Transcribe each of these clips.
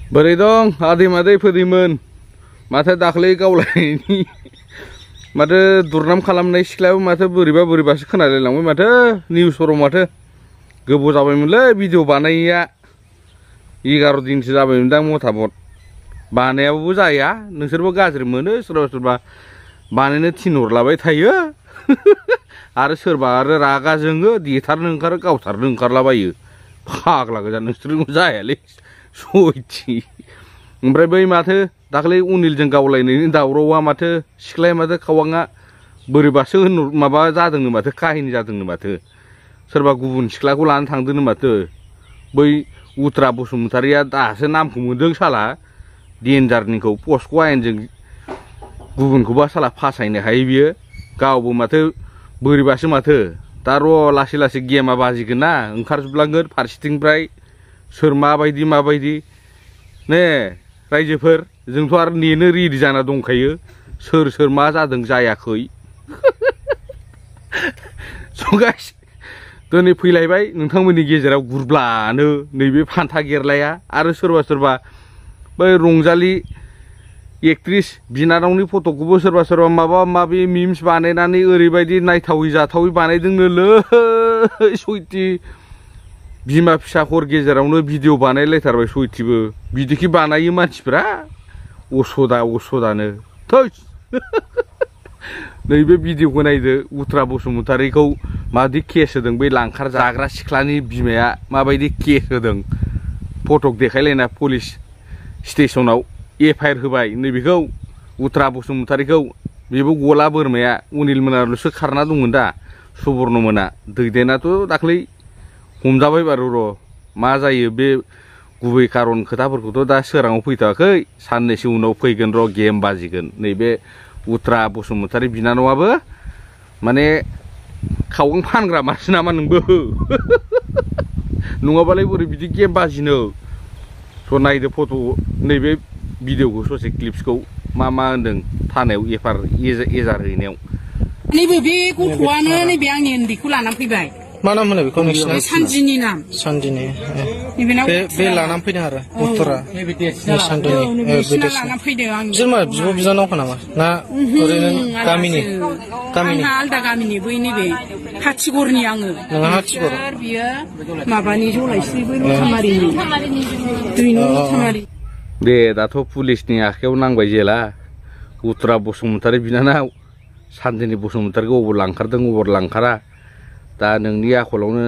बोरै दं आदै मादै फोदैमोन माथो दाख्लै गावलायनायनि माथो दुरनाम खालामनाय सिख्लायाबो माथो बोरैबासो खोनालायलांबाय माथो निउसफोराव माथो गोबाव जाबायमोनलै भिडिअ बानायैया 11 दिनसो जाबायमोनदां मथामत बानायाबाबो जाया नोंसोरबो गाज्रि मोनो सोरबा बानायनो थिनहरलाबाय थायो आरो सोरबा आरो रागा जोङो देथारनो ओंखारो गावथारनो ओंखारलाबायो फाग्ला गोजा नोंसोरजों जायालै सयथि ओमफ्राय बै माथो दाख्लै अनिलजों गावलायनायनि दावरावआ माथो सिख्लाया माथो खावाङा बोरैबासो माबा जादोंनो माथो काहिनि जादोंनो माथो सोरबा गुबुन सिख्लाखौ लानानै थांदोंनो माथो बै उत्रा बसुमतारिया दासो नामखौ मोनदों साला डेन्जारनिखौ पस्क' आयेनजों गुबुनखौबा साला फासायनो हायो बियो गावबो माथो बोरैबासो माथो दा र' लासै गेमा बाजिगोन ना ओंखारजोबलांगोन फारसेथिंनिफ्राय सोर माबायदि ने रायजोफोर जोंथ' आरो नेनो रेडि जाना दंखायो सोर मा जादों जायाखै गाइस दिनै फैलायबाय नोंथांमोननि गेजेराव गुरब्लानो नैबे फान्था गेरलाया आरो सोरबा बै रंजालि एक्ट्रिस बिनानावनि फट'खौबो सोरबा माबा माबि मिम्स बानायनानै ओरैबायदि नायथावै जाथावै बानायदोंनोलै सयथि बिमा फिसा हर गेजेरावनो भिडिअ बानायलायथारबाय सयथिबो बिदिखि बानायो मानसिफ्रा असदानो थैस नैबे भिडिअखौ नायदो उत्रा बसुमतारिखौ माबायदि केस होदों बै लांखार जाग्रा सिख्लानि बिमाया माबायदि केस होदों फटक देखायलायना पुलिस स्टेसनाव एफआइआर होबाय नैबेखौ उत्रा बसुमतारिखौ बेबो गला बोरमाया अनिल मोनाल'सो खारना दंमोन दा सुबर्न मोना दैदेनाथ' दाख्लै हमजाबाय बारु र' मा जायो बे गुबै खारन खोथाफोरखौथ' दा सोराङाव फैथ'वाखै साननैसो उनाव फैगोन र' गेम बाजिगोन नैबे उत्रा बसुमतारि बिनानावाबो माने खावां फानग्रा मासो नामा नोंबो नङाबालाय बोरै बिदि गेम बाजिनो स' नायदो फट' नैबे भिडिअखौ ससे क्लिप्सखौ मा होनदों थानायाव एजार हैनायाव नैबे बे गथ'आनो नैबे आंनि उन्दैखौ लानानै फैबाय मा नाम होनो बेखौ नोंसिना सानजिनि नाम सानजिनि बे लानानै फैदों आरो उत्तरा सानजिनि लानानै फैदों आं मा बिब' बिनानावखा नामा ना ओरैनो गामिनि आंहा आलदा गामिनि बै नैबे हाथिगरनि आङो नोंहा हाथिगर बियो माबानि जलायस्रि बै लथामारिनि दुइ नं लथामारि दे दाथ' पुलिसनि आखायाव नांबाय जेला उत्रा बसुमतारि बिनानाव सानजिनि बसुमतारिखौ अबाव लांखारदों अबाव लांखारा दा नोंनि आखलावनो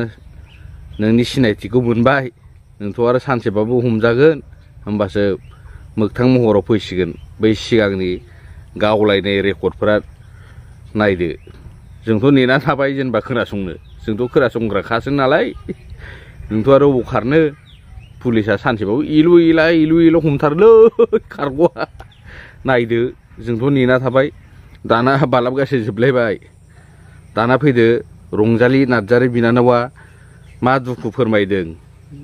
नोंनि सिनायथिखौ मोनबाय नोंथ' आरो सानसेबाबो हमजागोन होमबासो मोगथां महराव फैसिगोन बै सिगांनि गावलायनाय रेकर्डफोरा नायदो जोंथ' नेना थाबाय जेनेबा खोनासंनो जोंथ' खोनासंग्राखासो नालाय नोंथ' आरो अबाव खारनो पुलिसा सानसेबाबो इलु इला हमथारलै खारग'आ नायदो जोंथ' नेना थाबाय दाना बालाबगासे जोबलायबाय दाना फैदो रंजालि नार्जारि बिनानावा मा दुखु फोरमायदों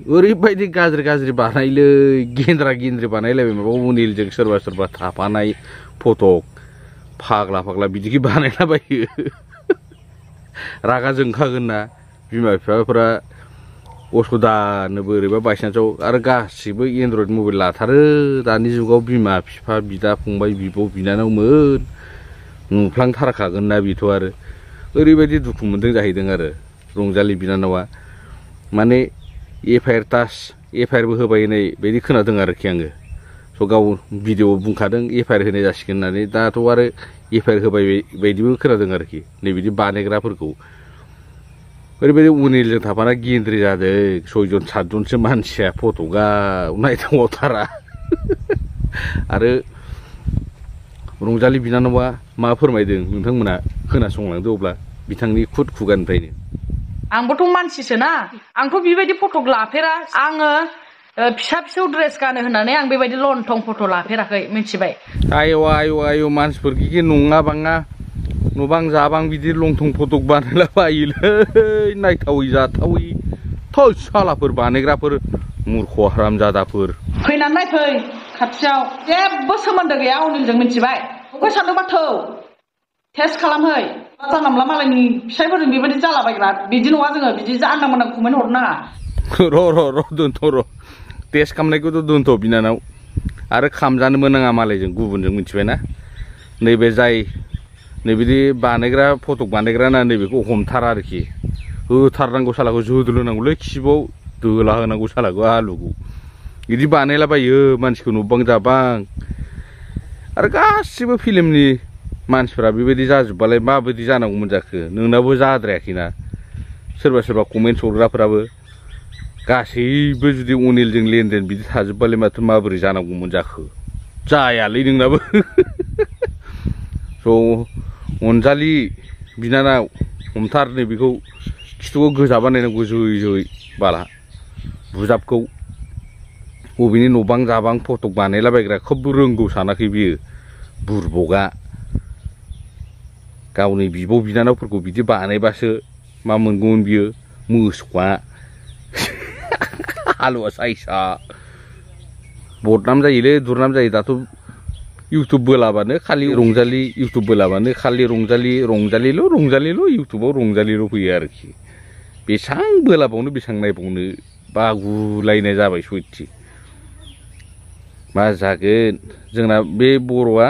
ओरैबायदि गाज्रि बानायलै गेन्द्रा बानायलायबाय माबा अनिलजों सोरबा थाफानाय फटक फाग्ला बिदिखि बानायलाबायो रागा जोंखागोन ना बिमा बिफाफोरा असदानो बोरैबा बायसान्सआव आरो गासिबो एन्ड्रइड मबाइल लाथारो दानि जुगाव बिमा बिफा बिदा फंबाय बिब' बिनानावमोन नुफ्लांथारखागोन ना बेथ' आरो ओरैबायदि दुखु मोनदों जाहैदों आरो रंजालि बिनानावा माने एफआइआरबो होबाय होननाय बायदि खोनादों आरोखि आङो स' गाव भिडिअ बुंखादों एफआइआर होनाय जासिगोन होननानै दाथ' आरो एफआइआर होबाय बायदिबो खोनादों आरोखि नैबिदि बानायग्राफोरखौ ओरैबायदि अनिलजों थाफाना गेन्द्रि जादों 6 जन 7 जनसो मानसिया फट'गा नायथावथारा आरो रंजालि बिनानावा मा फोरमायदों नोंथांमोना खोनासंलांदो अब्ला बिथांनि खुगानिफ्रायनो आंबोथ' मानसिसोना आंथ' बेबायदि फटक लाफेरा आङो फिसा ड्रेस गानो होननानै आं बेबायदि लंथं फट' लाफेराखै मिथिबाय आय' मानसिफोरखि नङा बाङा नुबां जाबां बिदि लंथं फटक बानायला बायोलै नायथावै जाथावै थै सालाफोर बानायग्राफोर मूर्ख हारामजादाफोर फैनानै नायफै खाथियाव जेबो सोमोन्दो गैया अनिलजों मिथिबाय अबे सानदोंबा थौ टेस्ट खालामहै जानला मोनला मालायनि फिसाइफोरजों बेबायदि जालाबायग्रा बिदि नङा जोङो बिदि जानला मोनला कमेन्ट हरनो नाङा र' दोनथ' र' टेस्ट खालामनायखौथ' दोनथ' बिनानाव आरो खामजानोबो नाङा मालायजों गुबुनजों मिथिबायना नैबे जाय नैबिदि बानायग्रा फटक बानायग्रा ना नैबेखौ हमथारा आरोखि होथारनांगौ सालाखौ जोदोल होनांगौलै खिबाव दोला होनांगौ सालाखौ आलुखौ बिदि बानायलाबायो मानसिखौ नुबां जाबां आरो गासिबो फिल्मनि मानसिफ्रा बेबायदि जाजोबबालाय माबायदि जानांगौमोन जाखो नोंनाबो जाद्रायाखैना सोरबा सोरबा कमेन्ट हरग्राफोराबो गासैबो जुदि अनिलजों लेनदेन बिदि थाजोबबालाय माथो माबोरै जानांगौमोन जाखो जायालै नोंनाबो स' अनजालि बिनानाव हमथार नैबेखौ खिथुखौ गोजा बानायनांगौ जै जै बाला बुजाबखौ बबेनि न'बां जाबां फटक बानायलाबायग्रा खोब रोंगौ सानाखै बियो बुरबगा गावनि बिब' बिनानावफोरखौ बिदि बानायबासो मा मोनगौमोन बियो मोसौआ हालुवा साइसा बदनाम जायोलै दुरनाम जायो दाथ' इउटुब बोलाबानो खालि रंजालि इउटुब बोलाबानो खालि रंजालिल' इउटुबाव रंजालिल' फैयो आरोखि बेसां बोलाबावनो बेसां नायबावनो बागुलायनाय जाबाय सयथि मा जागोन जोंना बे बर'आ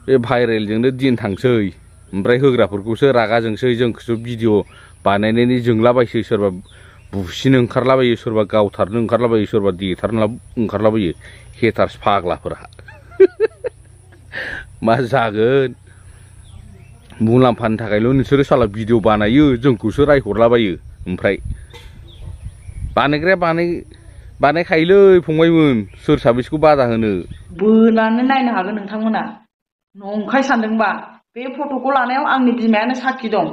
बे भाइरेलजोंनो दिन थांसै ओमफ्राय होग्राफोरखौसो रागा जोंसै जोंखौसो भिडिअ बानायनायनि जोंलाबायसै सोरबा बुसिनो ओंखारलाबायो सोरबा गावथारनो ओंखारलाबायो सोरबा देथारनो ओंखारलाबायो हेटार्स फाग्लाफोरा मा जागोन मुलाम्फानि थाखायल' नोंसोरो साला भिडिअ बानायो जोंखौसो रायहरलाबायो ओमफ्राय बानायग्राया बानायखायोलै फंबायमोन सोर साबेसेखौ बादा होनो बोनानै नायनो हागोन नोंथांमोना नंखाय सानदोंबा बे फट'खौ लानायाव आंनि बिमायानो साखि दं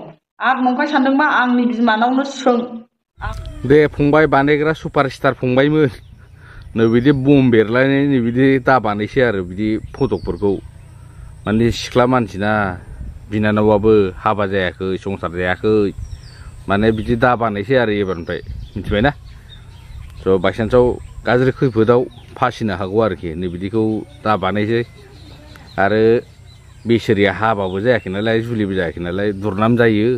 आरो नंखाय सानदोंबा आंनि बिमानावनो सों दे फंबाय बानायग्रा सुपारस्टार फंबायमोन नैबिदि बम बेरलायनाय नैबिदि दा बानायसै आरो बिदि फटकफोरखौ माने सिख्ला मानसिना बिनानावाबो हाबा जायाखै संसार जायाखै माने बिदि दा बानायसै आरो एबारनिफ्राय मिथिबायना स' बायसान्सआव गाज्रि खैफोदाव फासिनो हागौ आरोखि नैबिदिखौ दा बानायसै आरो बेसोरिया हाबाबो जायाखै नालाय जुलिबो जायाखै नालाय दुरनाम जायो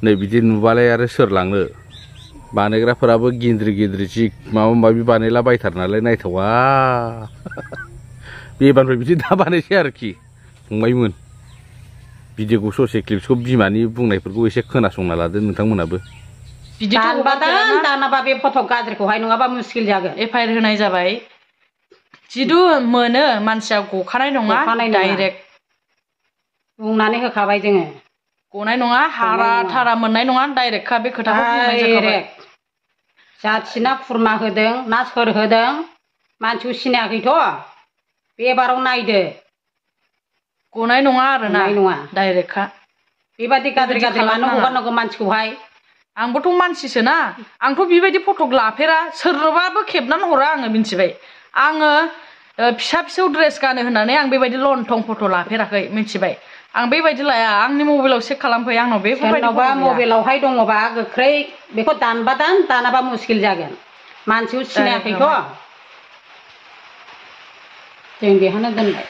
नैबिदि नुबालाय आरो सोर लांनो बानायग्राफोराबो गिन्द्रि जि माबा माबि बानायला बायथार नालाय नायथावा बेबारनिफ्राय बिदि दा बानायसै आरोखि फंबायमोन भिडिअखौ ससे क्लिप्सखौ बिमानि बुंनायफोरखौ एसे खोनासंना लादो नोंथांमोनाबो दानाबा बे फट' गाज्रिखौहाय नङाबा मुस्किल जागोन एफआइआर होनाय जाबाय जिदु मोनो मानसिया गखानाय नङा डाइरेक्ट बुंनानै होखाबाय जोङो गनाय नङा हारा थारा मोननाय नङा डाइरेक्टखा बे खोथाखौ बुंनाय जाखाबाय जाथिना खुरमा होदों ना सोर होदों मानसिखौ सिनायाखैथ' बेबाराव नायदो गनाय नङा आरोना डाइरेक्टखा बेबादि गाज्रि मानो हगारनांगौ मानसिखौहाय आंबोथ' मानसिसोना आंथ' बेबायदि फटक लाफेरा सोरनोबाबो खेबनानै हरा आङो मिथिबाय आङो फिसा फिसौ ड्रेस गानो होननानै आं बेबायदि लंथं फट' लाफेराखै मिथिबाय आं बेबायदि लाया आंनि मबाइलाव चेक खालामफै आंनाव बेफोरबायदि मबाइलावहाय दङबा गोख्रै बेखौ दानबा दानाबा मुस्किल जागोन मानसिखौ सिनायाखैथ' जों बेहायनो दोनबाय